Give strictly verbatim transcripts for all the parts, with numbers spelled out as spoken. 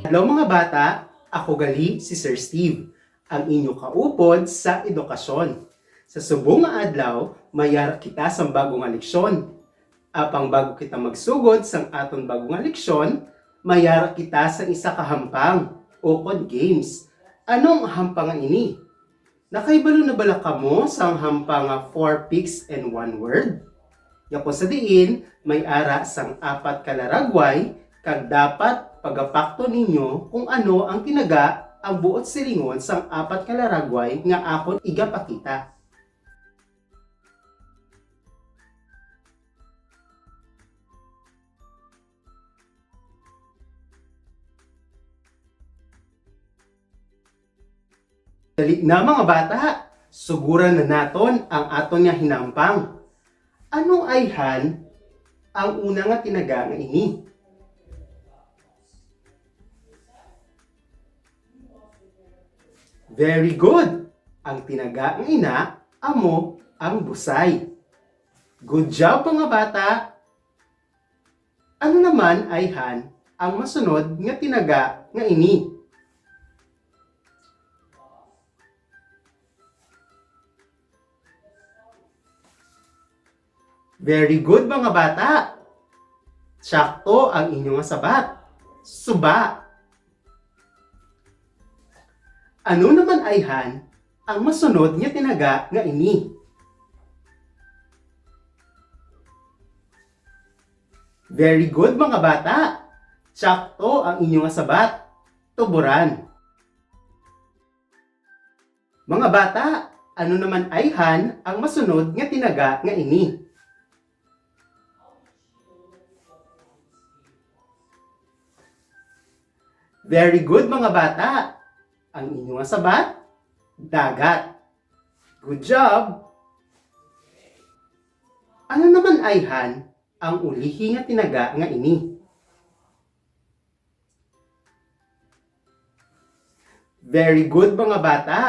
Hello mga bata, ako gali si Sir Steve, ang inyo kaupod sa edukasyon. Sa subong nga adlaw, mayara kita sang bago nga leksyon. Apang bago kita magsugod sang aton bago nga leksyon, mayara kita sa isa ka hampang ukon games. Ano ang hampang nga ini? Nakahibalo na bala kamo sang hampang nga four pics and one word? Nga kung sa diin, may ara sang apat ka laragway, kag dapat pagapakto ninyo kung ano ang tinaga ang buot silingon sang apat ka laragway nga akon igapakita. Dali na, mga bata, suguran na naton ang aton nga hinampang. Ano ayhan ang una nga tinaga nga ini? Very good. Ang tinaga nga ina amo ang busay. Good job, mga bata. Ano naman ayhan ang masunod nga tinaga nga ini? Very good, mga bata. Sakto ang inyo nga sabat. Suba. Ano naman ayhan ang masunod nga tinaga nga ini? Very good, mga bata. Sakto ang inyo nga sabat. Tuburan. Mga bata, ano naman ayhan ang masunod nga tinaga nga ini? Very good, mga bata. Ang inyo nga sabat, dagat. Good job. Ano naman ayhan ang ulihi nga tinaga nga ini? Very good, mga bata.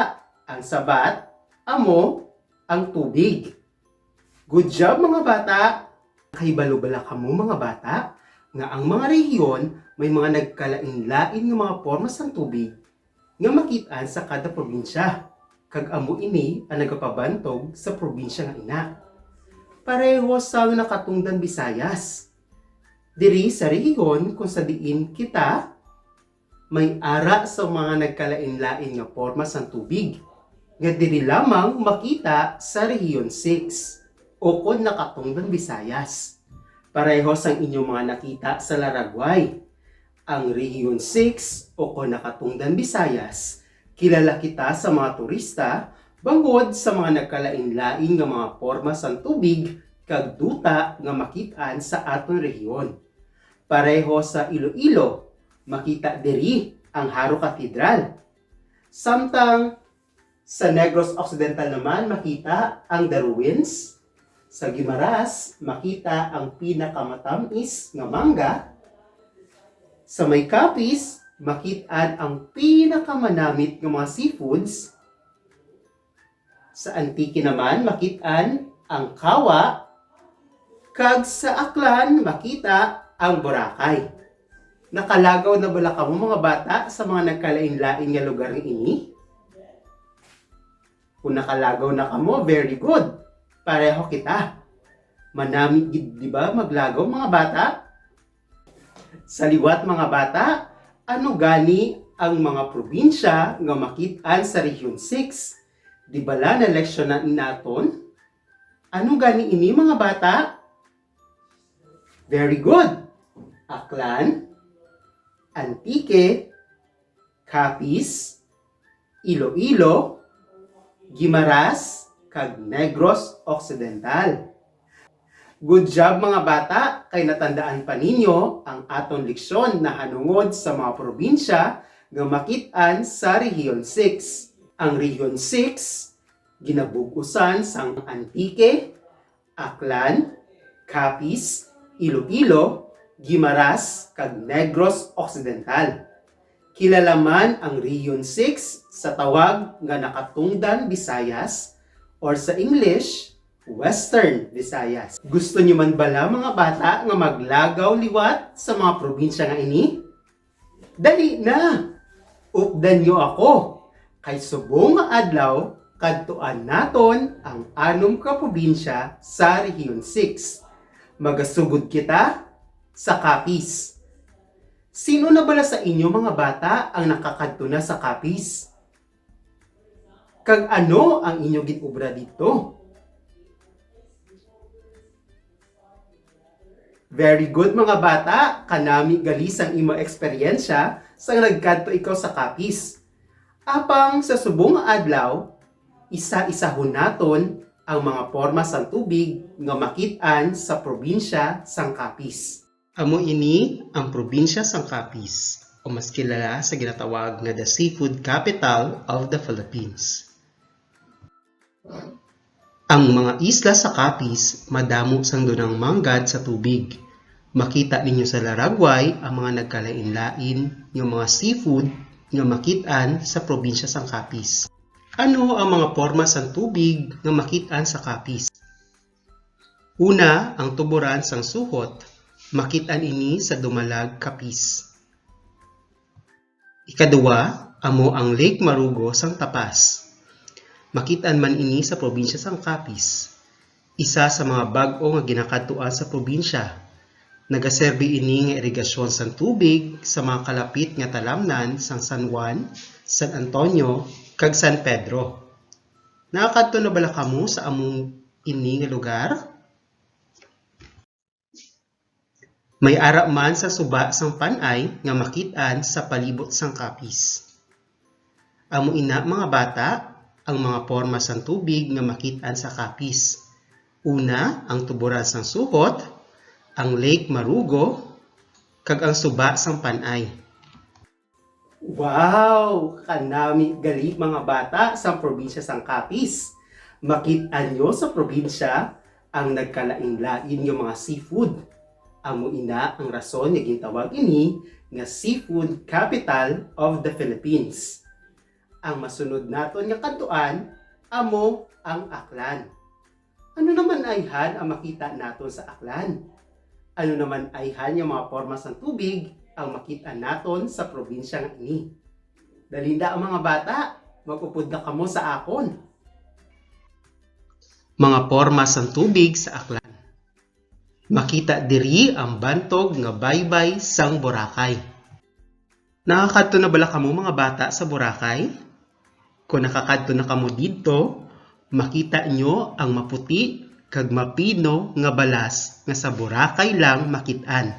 Ang sabat amo ang tubig. Good job, mga bata. Kahibalo bala kamo, mga bata, nga ang mga rehiyon may mga nagkalain-lain nga mga porma sang tubig nga makit-an sa kada probinsya, kag amo ini ang nagapabantog sa probinsya nga ina. Pareho sa nakatungdan Visayas, diri sa rehiyon kung sa diin kita may ara sa mga nagkalain-lain nga porma sang tubig, nga diri lamang makita sa Rehiyon six ukon nakatungdan Visayas. Pareho sang inyong mga nakita sa laragway, ang Rehiyon six ukon nakatungdan Visayas, kilala kita sa mga turista bangod sa mga nagkalain-lain nga mga porma sang tubig kag duta nga makit-an sa aton rehiyon. Pareho sa Iloilo, makita diri ang Jaro Cathedral. Samtang sa Negros Occidental naman, makita ang The Ruins. Sa Guimaras, makita ang pinakamatamis nga mangga. Sa may Capiz, makit-an ang pinakamanamit nga mga seafoods. Sa Antique naman, makit-an ang kawa, kag sa Aklan, makita ang Boracay. Nakalagaw na bala kamo, mga bata, sa mga nagkalain-lain nga lugar nga ini? Kung nakalagaw na kamo, very good. Pareho kita. Manami gid, di ba, maglagaw, mga bata? Sa liwat, mga bata, ano gani ang mga probinsya nga makit-an sa Rehiyon six? Di bala naleksyonan naton? Ano gani ini, mga bata? Very good. Aklan, Antique, Capiz, Iloilo, Guimaras, kag Negros Occidental. Good job, mga bata, kay natandaan pa ninyo ang aton leksyon nahanungod sa mga probinsya nga makit-an sa Rehiyon six. Ang Rehiyon six ginabug-usan sang Antique, Aklan, Capiz, Iloilo, Guimaras, kag Negros Occidental. Kilala man ang Rehiyon six sa tawag nga Nakatungdan Visayas, or sa English, Western Visayas. Gusto niyo man bala, mga bata, nga maglagaw liwat sa mga probinsya nga ini? Dali na! Updan niyo ako, kay subong nga adlaw, kadtuan naton ang anom ka probinsya sa Rehiyon six. Magasugod kita sa Capiz. Sino na bala sa inyo, mga bata, ang nakakadto na sa Capiz? Kag ano ang inyo gin-obra didto? Very good, mga bata. Kanami gali sang imo eksperyensya sang nagkadto ikaw sa Capiz. Apang sa subong nga adlaw, isa-isahon naton ang mga porma sang tubig nga makit-an sa probinsya sang Capiz. Amo ini ang probinsya sang Capiz, o mas kilala sa ginatawag nga the seafood capital of the Philippines. Ang mga isla sa Capiz madamo sang dunang manggad sa tubig. Makita ninyo sa laragway ang mga nagkalain-lain nga mga seafood nga makit-an sa probinsya sang Capiz. Ano ang mga porma sang tubig nga makit-an sa Capiz? Una, ang tuboran sang Suhot, makit-an ini sa Dumalag, Capiz. Ikaduha, amo ang Lake Marugo sang Tapas. Makit-an man ini sa probinsya sang Capiz. Isa sa mga bag-o nga ginakadtuan sa probinsya. Nagaserbi ini nga irigasyon sang tubig sa mga kalapit nga talamnan sang San Juan, San Antonio, kag San Pedro. Nakakadto na bala kamo sa among ini nga lugar? May ara man sa suba sang Panay nga makit-an sa palibot sang Capiz. Amo ina, mga bata, ang mga porma sang tubig nga makit-an sa Capiz. Una, ang tuboran sang Suhot, ang Lake Marugo, kag ang suba sang Panay. Wow! Kanami gali, mga bata, sa probinsya sang Capiz. Makit-an nyo sa probinsya ang nagkalain-lain nga mga seafood. Amo ina ang rason nga gintawag ini nga seafood capital of the Philippines. Ang masunod naton nga kadtuan amo ang Aklan. Ano naman ayhan ang makita naton sa Aklan? Ano naman ayhan nga mga porma sang tubig ang makit-an naton sa probinsya nga ini? Dali na, mga bata, mag-upod na kamo sa akon. Mga porma sang tubig sa Aklan. Makita diri ang bantog nga baybay sang Boracay. Nakakadto na bala kamo, mga bata, sa Boracay? Kon nakakadto na kamo didto, makita nyo ang maputi kag mapino nga balas nga sa Boracay lang makit-an.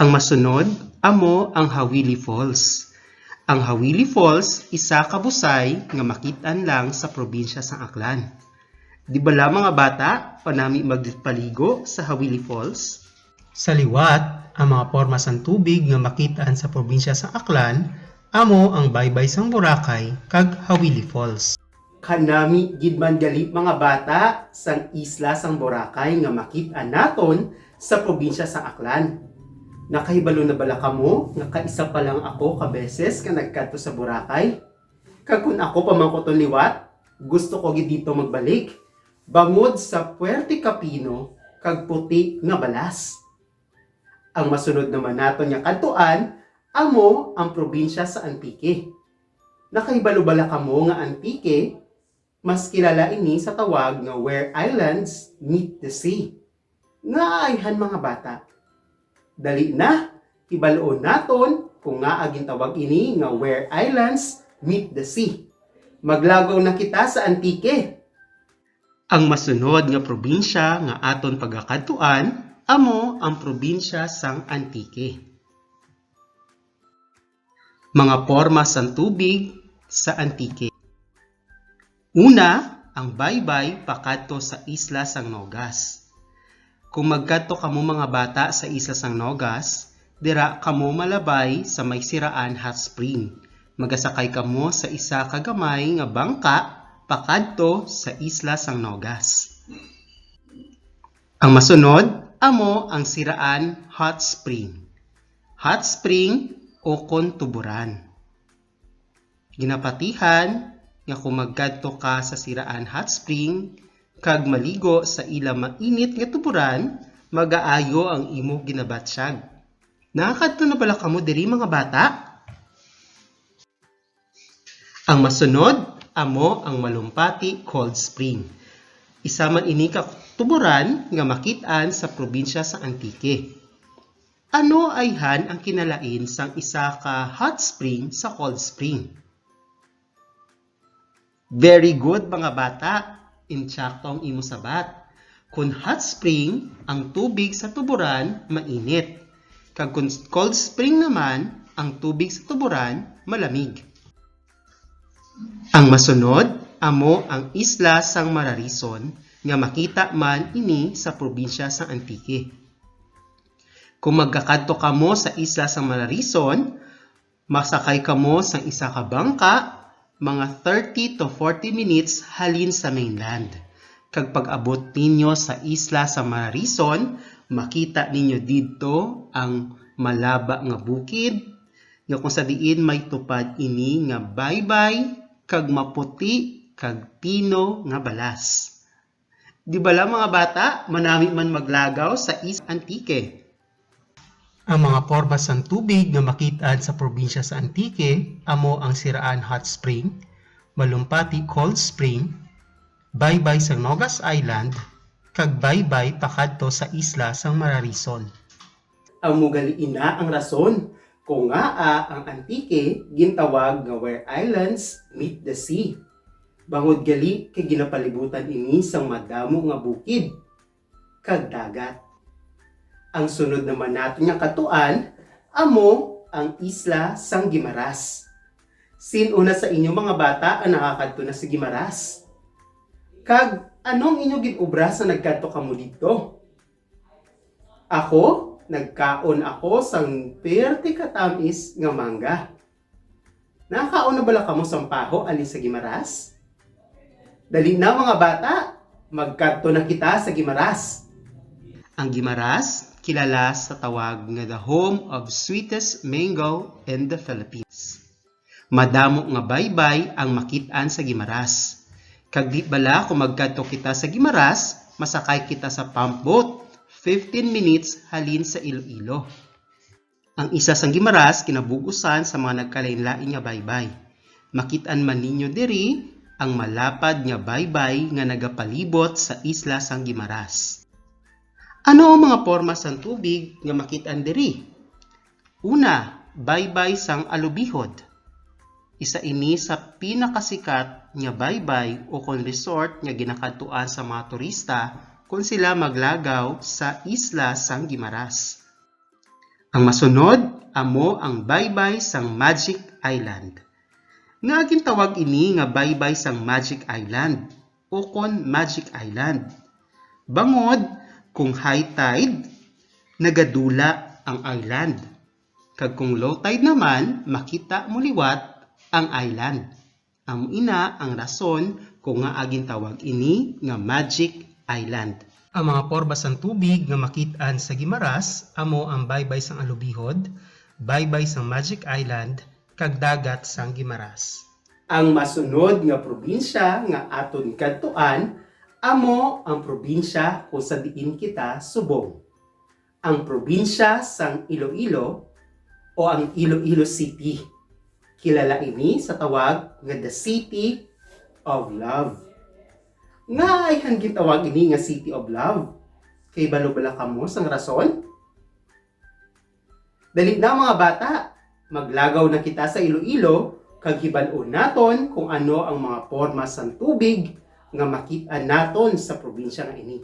Ang masunod amo ang Hawili Falls. Ang Hawili Falls isa ka busay nga makit-an lang sa probinsya sang Aklan. Di bala, mga bata, panami magpaligo sa Hawili Falls? Sa liwat, ang mga porma sang tubig nga makit-an sa probinsya sang Aklan amo ang baybay sang Boracay kag Hawili Falls. Kanami gid man gali, mga bata, sang isla sang Boracay nga makit-an naton sa probinsya sang Aklan. Nakahibalo na bala kamo nga kaisa pa lang ako ka beses nga nagkadto sa Boracay? Kag kon ako pamangkuton liwat, gusto ko gid didto magbalik, bangod sa puwerte ka pino kag puti nga balas. Ang masunod naman naton nga kadtuan amo ang probinsya sa Antique. Nakahibalo bala kamo nga Antique, mas kilala ini sa tawag nga Where Islands Meet the Sea? Ngaa ayhan, mga bata? Dali na, hibaluon naton kung ngaa gintawag ini nga Where Islands Meet the Sea. Maglagaw na kita sa Antique. Ang masunod nga probinsya nga aton pagakadtuan amo ang probinsya sang Antique. Mga porma sang tubig sa Antique. Una, ang baybay pakadto sa isla sang Nogas. Kung magkadto kamo, mga bata, sa isla sang Nogas, dira kamo malabay sa may Siraan Hot Spring. Magasakay kamo sa isa ka gamay nga bangka pakadto sa isla sang Nogas. Ang masunod amo ang Siraan Hot Spring. Hot spring ukon tuboran. Ginapatihan nga kung magkadto ka sa Siraan Hot Spring kag maligo sa ila mainit nga tuboran, magaayo ang imo ginabatsyag. Nakakadto na bala kamo diri, mga bata? Ang masunod, amo ang Malumpati Cold Spring. Isa man ini ka tuboran nga makit-an sa probinsya sa Antique. Ano ayhan ang kinalain sang isa ka hot spring sa cold spring? Very good, mga bata. Insakto ang imo sabat. Kung hot spring, ang tubig sa tuboran mainit. Kag kung cold spring naman, ang tubig sa tuboran malamig. Ang masunod, amo ang Isla sang Mararison nga makita man ini sa probinsya sang Antique. Kung magkakadto kamo sa Isla sang Mararison, masakay kamo sang isa ka bangka, mga thirty to forty minutes halin sa mainland. Kag pag-abot ninyo sa Isla sang Mararison, makita ninyo didto ang malaba nga bukid, nga kung sa diin may tupad ini nga baybay kag maputi kag pino nga balas. Di bala, mga bata, manami man maglagaw sa East Antique? Ang mga porma sang tubig nga makit-an sa probinsya sa Antique amo ang Siraan Hot Spring, Malumpati Cold Spring, baybay sang Nogas Island, kag baybay pakadto sa isla sang Mararison. Amo gali ina ang rason kung ngaa ang Antique gintawag nga Where Islands Meet the Sea. Bangod gali kay ginapalibutan ini sang madamo nga bukid kag dagat. Ang sunod naman naton nga kadtuan amo ang isla sang Guimaras. Sin-o na sa inyo, mga bata, ang nakakadto na sa Guimaras? Kag ano ang inyo gin-obra sa nagkadto kamo didto? Ako, nagkaon ako sang perti ka tamis nga mangga. Nakaon na bala kamo sang paho ali sa Guimaras? Dali na, mga bata, magkadto na kita sa Guimaras. Ang Guimaras kilala sa tawag nga the home of sweetest mango in the Philippines. Madamo nga baybay ang makit-an sa Guimaras. Kag di bala kung magkadto kita sa Guimaras, masakay kita sa pump boat, fifteen minutes halin sa Iloilo. Ang isla sang Guimaras kinabug-usan sa mga nagkalainlain nga baybay. Makit-an man ninyo diri ang malapad nga baybay nga nagapalibot sa isla sang Guimaras. Ano ang mga porma sang tubig nga makit-an diri? Una, baybay sang Alubihod. Isa ini sa pinakasikat nga baybay ukon resort nga ginakadtuan sa mga turista kon sila maglagaw sa isla sang Guimaras. Ang masunod amo ang baybay sang Magic Island. Ngaa gintawag ini nga baybay sang Magic Island ukon Magic Island? Bangod kung high tide, nagadula ang island. Kag kung low tide naman, makita mo liwat ang island. Amo ina ang rason kung ngaa gintawag ini nga Magic Island. Ang mga porma sang tubig nga makit-an sa Guimaras amo ang baybay sang Alubihod, baybay sang Magic Island, kag dagat sang Guimaras. Ang masunod nga probinsya nga aton kadtuan amo ang probinsya kung sa diin kita subong, ang probinsya sang Iloilo o ang Iloilo City. Kilala ini sa tawag nga the City of Love. Ngaa ayhan gintawag ini nga City of Love? Kay balo bala kamo sang rason? Dali na, mga bata, maglagaw na kita sa Iloilo kag hibal-on naton kung ano ang mga porma sang tubig nga makit-an naton sa probinsya nga ini.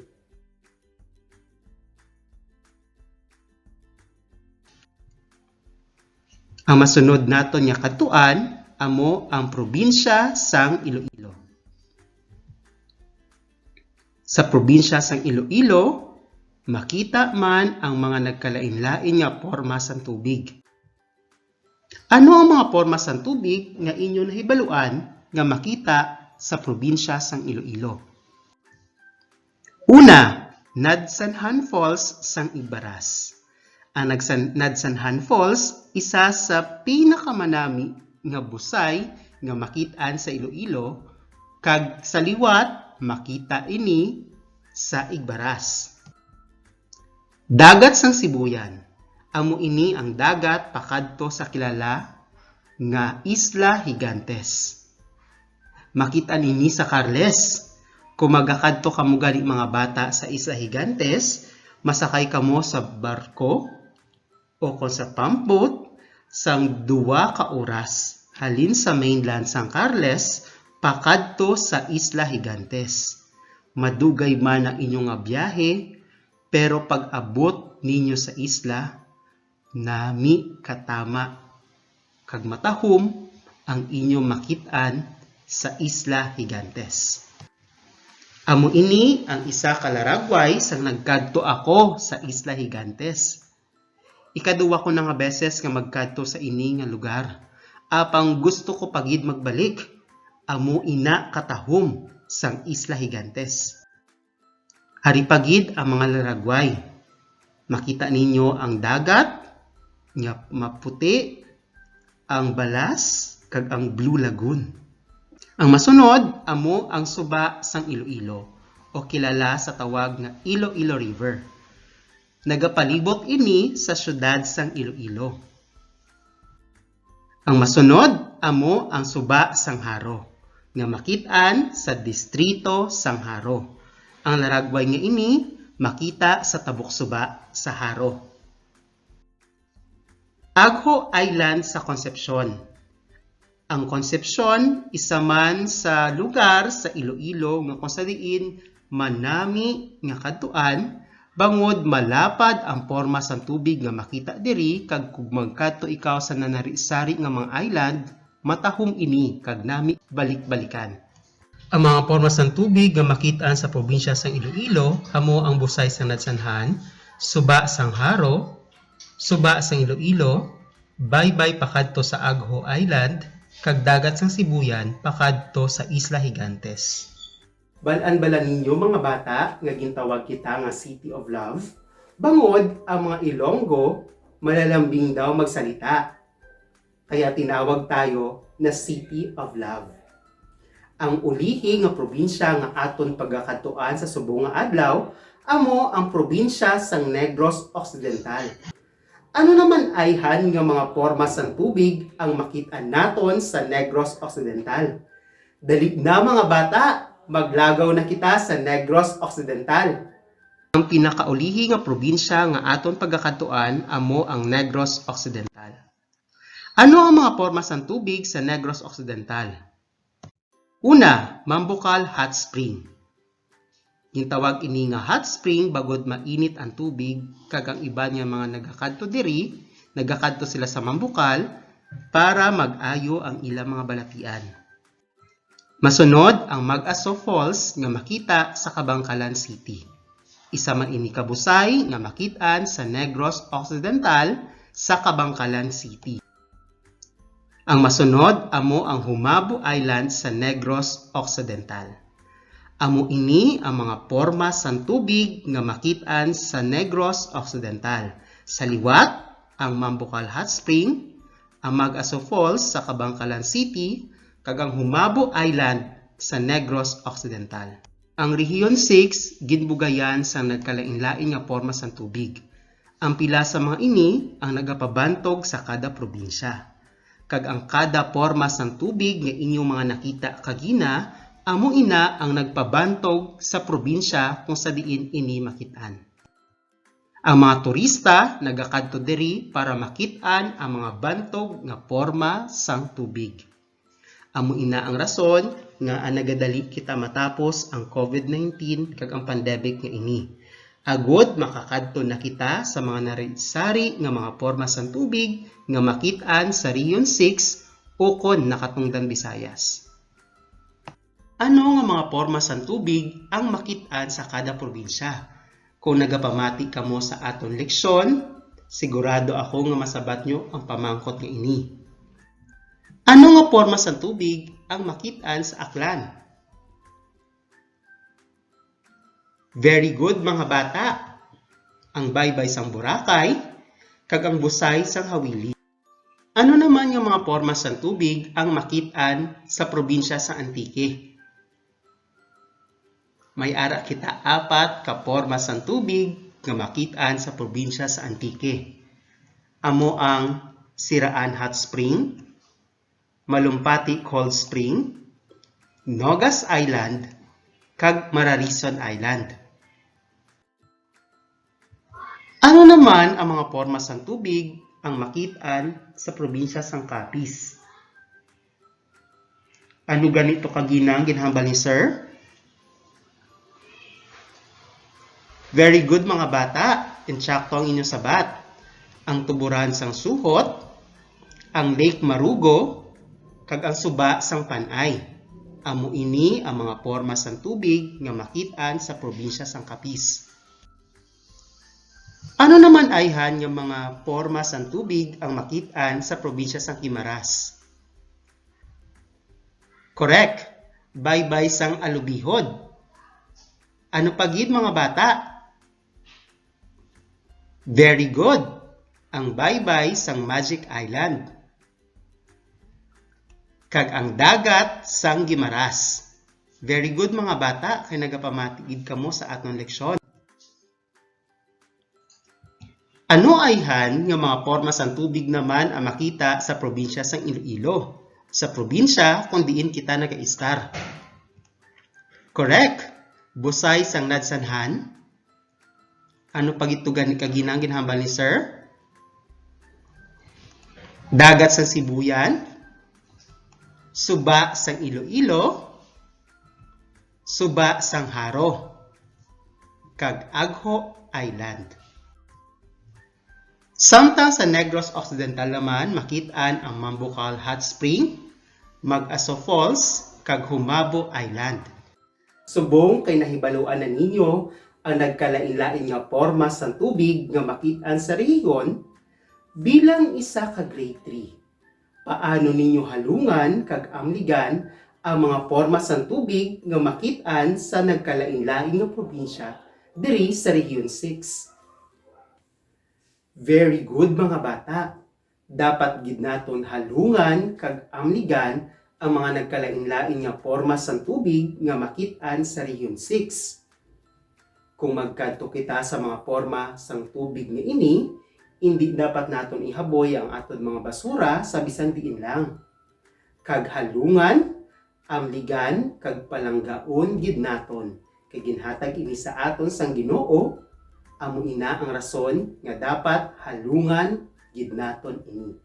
Ang masunod naton nga kadtuan amo ang probinsya sang Iloilo. Sa probinsya sang Iloilo, makita man ang mga nagkalainlain nga porma sang tubig. Ano ang mga porma sang tubig nga inyo nahibaluan nga makita sa probinsya sang Iloilo? Una, Nadsanhan Falls sang Igbaras. Ang Nagsan-, Nadsanhan Falls, isa sa pinakamanami nga busay nga makit-an sa Iloilo, kag sa liwat makita ini sa Igbaras. Dagat sang Sibuyan. Amo ini ang dagat pakadto sa kilala nga Isla Gigantes. Makit-an ini sa Carles. Kung magakadto kamo gani, mga bata, sa Isla Gigantes, masakay kamo sa barko o kon sa pambot sang duwa ka oras halin sa mainland sang Carles pakadto sa Isla Gigantes. Madugay man ang inyo nga biyahe, pero pag-abot ninyo sa isla, nami katama kag matahom ang inyo makit-an sa Isla Gigantes. Amo ini ang isa ka laragway sang nagkadto ako sa Isla Gigantes. Ikaduwa ko na nga beses nga magkadto sa ini nga lugar. Apang gusto ko pa gid magbalik. Amo ina katahom sang Isla Gigantes. Ari pa gid ang mga laragway. Makita ninyo ang dagat nga maputi, ang balas, kag ang Blue Lagoon. Ang masunod amo ang suba sang Iloilo, o kilala sa tawag nga Iloilo River. Nagapalibot ini sa siyudad sang Iloilo. Ang masunod amo ang suba sang Jaro, nga makit-an sa distrito sang Jaro. Ang laragway nga ini makita sa tabok suba sa Jaro. Agho Island sa Concepcion. Ang Concepcion isa man sa lugar sa Iloilo nga kung sa diin manami nga kadtuan, bangod malapad ang porma sang tubig nga makita diri, kag kung magkadto ikaw sa nanari-sari nga mga island, matahom ini kag nami balik-balikan. Ang mga porma sang tubig nga makit-an sa probinsya sang Iloilo amo ang busay sang Nadsanhan, suba sang Jaro, suba sang Iloilo, baybay pakadto sa Agho Island, kag dagat sang Sibuyan pakadto sa Isla Gigantes. Bal-an bala ninyo, mga bata, nga gintawag kita nga City of Love? Bangod ang mga Ilonggo malalambing daw magsalita, kaya tinawag tayo na City of Love. Ang ulihi nga probinsya nga aton pagakadtuan sa subong nga adlaw amo ang probinsya sang Negros Occidental. Ano naman ayhan nga mga porma sang tubig ang makit-an naton sa Negros Occidental? Dali na, mga bata, maglagaw na kita sa Negros Occidental. Ang pinakaulihi nga probinsya nga aton pagakadtuan amo ang Negros Occidental. Ano ang mga porma sang tubig sa Negros Occidental? Una, Mambukal Hot Spring. Gintawag ini nga hot spring bangod mainit ang tubig, kag ang iban nga mga nagakadto diri, nagakadto sila sa Mambukal para mag-ayo ang ilang mga balatian. Masunod ang Mag-Aso Falls nga makita sa Kabankalan City. Isa man ini ka busay nga makit-an sa Negros Occidental sa Kabankalan City. Ang masunod amo ang Humabo Island sa Negros Occidental. Amo ini ang mga porma sang tubig nga makit-an sa Negros Occidental. Sa liwat, ang Mambukal Hot Spring, ang Mag-Aso Falls sa Kabankalan City, kag ang Humabo Island sa Negros Occidental. Ang Rehiyon six ginbugayan sang nagkalainlain nga porma sang tubig. Ang pila sa mga ini ang nagapabantog sa kada probinsya. Kag ang kada porma sang tubig nga inyong mga nakita kagina, amo ina ang nagpabantog sa probinsya kung sa diin ini makit-an. Ang mga turista nagakadto diri para makit-an ang mga bantog nga porma sang tubig. Amo ina ang rason nga nagadali kita matapos ang COVID nineteen kag ang pandemic nga ini, agod makakadto na kita sa mga nari-sari nga mga porma sang tubig nga makit-an sa Rehiyon six ukon Nakatungdan Visayas. Ano nga mga porma sang tubig ang makit-an sa kada probinsya? Kung nagapamati kamo sa aton leksyon, sigurado ako nga masabat nyo ang pamangkot nga ini. Ano nga porma sang tubig ang makit-an sa Aklan? Very good, mga bata! Ang baybay sang Boracay kag ang busay sang Hawili. Ano naman nga mga porma sang tubig ang makit-an sa probinsya sa Antique? May ara kita apat ka porma sang tubig nga makit-an sa probinsya sa Antique. Amo ang Siraan Hot Spring, Malumpati Cold Spring, Nogas Island, kag Mararison Island. Ano naman ang mga porma sang tubig ang makit-an sa probinsya sang Capiz? Ano gani to kaginang ginhambal ni Sir? Very good, mga bata. Insakto ang inyong sabat. Ang Tuburan sang Suhot, ang Lake Marugo, kag ang Suba sang Panay. Amo ini ang mga porma sang tubig nga makit-an sa probinsya sang Capiz. Ano naman ayhan nga mga porma sang tubig ang makit-an sa probinsya sang Guimaras? Correct. Baybay sang alubihod. Ano pa gid, mga bata? Very good. Ang baybay sang Magic Island. Kag ang dagat sang Guimaras. Very good, mga bata, kay nagapamati gid kamo sa aton leksyon. Ano ayhan nga mga porma sang tubig naman ang makita sa probinsya sang Iloilo? Sa probinsya kung diin kita nagaistar. Correct. Busay sang Nadsanhan. Ano pa gid to gani kaginang ginhambal ni Sir? Dagat sang Sibuyan, Suba sang Iloilo, Suba sang Jaro, kag Agho Island. Samtang sa Negros Occidental naman, makit-an ang Mambucal Hot Spring, Mag-Aso Falls, kag Jumabo Island. Subong kay nahibaluan na ninyo ang nagkalainlain nga porma sang tubig nga makit-an sa rehiyon, bilang isa ka grade three, paano ninyo halungan kag amligan ang mga porma sang tubig nga makit-an sa nagkalainlain nga probinsya diri sa Rehiyon six? Very good, mga bata. Dapat gid naton halungan kag amligan ang mga nagkalainlain nga porma sang tubig nga makit-an sa Rehiyon six. Kung magkadto kita sa mga porma sang tubig nga ini, indi dapat naton ihaboy ang aton mga basura sa bisan diin lang. Kag halungan, amligan, kag palanggaon gid naton, kay ginhatag ini sa aton sang Ginoo. Amo ina ang rason nga dapat halungan gid naton ini.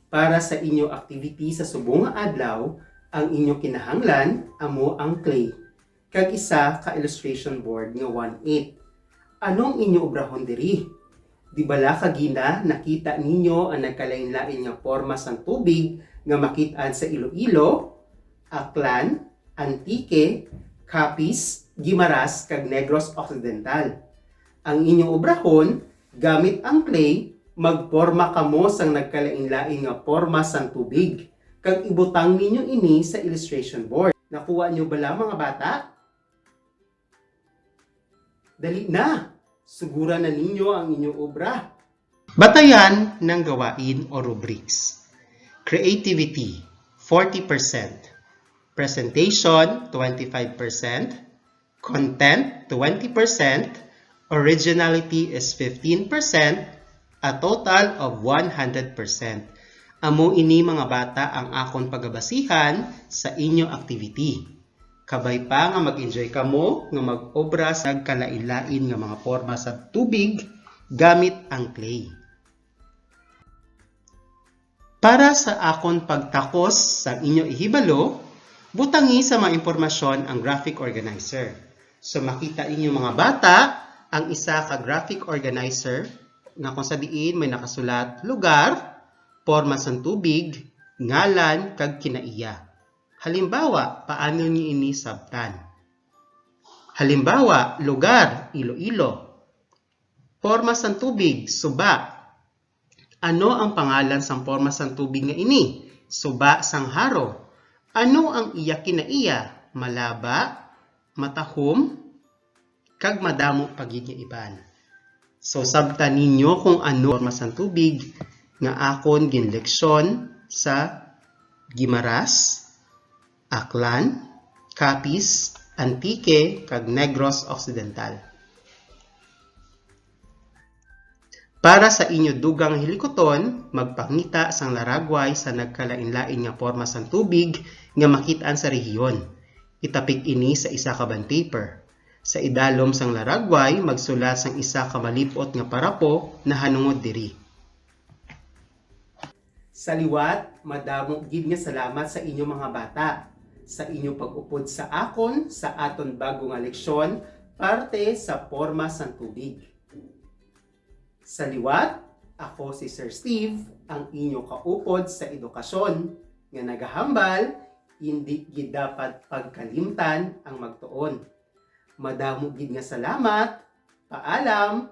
Para sa inyo activity sa subong nga adlaw, ang inyo kinahanglan amo ang clay kag isa ka illustration board nga one eighth. Ano ang inyo obrahon diri? Di bala kagina nakita ninyo ang nagkalainlain nga porma sang tubig nga makit-an sa Iloilo, Aklan, Antique, Capiz, Guimaras, kag Negros Occidental? Ang inyo obrahon, gamit ang clay, magporma kamo sang nagkalainlain nga porma sang tubig, kag ibutang ninyo ini sa illustration board. Nakuha nyo bala, mga bata? Dali na! Suguran na ninyo ang inyo obra. Batayan ng gawain o rubrics. Creativity, forty percent. Presentation, twenty-five percent. Content, twenty percent. Originality is fifteen percent. A total of one hundred percent. Amo ini, mga bata, ang akon pagabasihan sa inyo activity. Kabay pa nga mag-enjoy kamo nga mag-obra sa nagkalain-lain nga mga porma sa tubig gamit ang clay. Para sa akon pagtakos sa inyo ihibalo, butangi sa mga impormasyon ang graphic organizer. So, makita ninyo, mga bata, ang isa ka graphic organizer nga kung sa diin may nakasulat lugar, porma sang tubig, ngalan, kag kinaiya. Halimbawa, paano niyo ini sabtan? Halimbawa, lugar, Iloilo. Porma sang tubig, suba. Ano ang pangalan sang porma sang tubig nga ini? Suba sang Jaro. Ano ang iya kinaiya? Malaba, matahom, kag madamo pa gid nga iban. So, sabtan ninyo kung ano porma sang tubig nga akon ginleksyon sa Guimaras, Aklan, Capiz, Antique, kag Negros Occidental. Para sa inyo dugang hilikuton, magpangita sang laragway sa nagkalain-lain nga porma sang tubig nga makit-an sa rehiyon. Itapik ini sa isa ka bond paper. Sa idalom sang laragway, magsulat sang isa ka malip-ot nga parapo nahanungod diri. Sa liwat, madamo gid nga salamat sa inyo mga bata, sa inyo pag-upod sa akon sa aton bago nga leksyon, parte sa porma sang tubig. Sa liwat, ako si Sir Steve, ang inyo kaupod sa edukasyon, nga nagahambal, indi gid dapat pagkalimtan ang magtuon. Madamo gid nga salamat. Paalam.